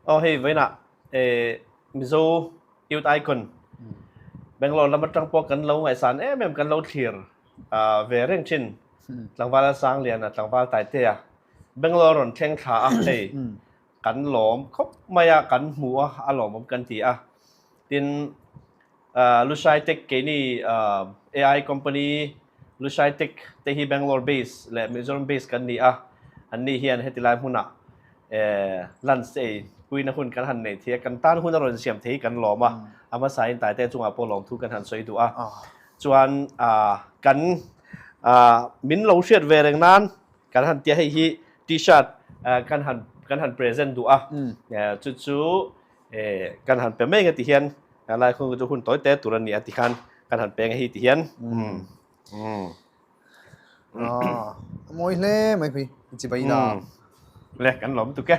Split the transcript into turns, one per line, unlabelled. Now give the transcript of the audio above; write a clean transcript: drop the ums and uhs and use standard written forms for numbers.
Aw hei vawiinah Mizo Youth Icon Bangalore lam atang pawh kan lo ngaihsan em em kan lo thlir ve reng thin tlangval Sangliana tlangval Taitea Bangalore rawn thleng thla a hei kan lawm khawp mai a kan hmu a a lawmawm kan ti a tin Lushai Tech keini AI company Lushai Tech te hi Bangalore base leh Mizoram base kan ni a anni hian heti lai hmunah lunch te ei puina hun kan han nei thei a, kan tan hun a rawn siam thei hi kan lawm a, a hmasain Taite chungah pawh lawmthu kan han sawi duh a, chuan kan min lo hriat ve reng nan kan han tia hei hi t-shirt kan han kan han present duh a, chu chu kan han pe mai ang a ti hian lai hun chu hun tawi te tur a ni a ti khan kan han peng a hi ti hian.
A mawi hle mai pui chi bai la.
Le kan lawm tuk e.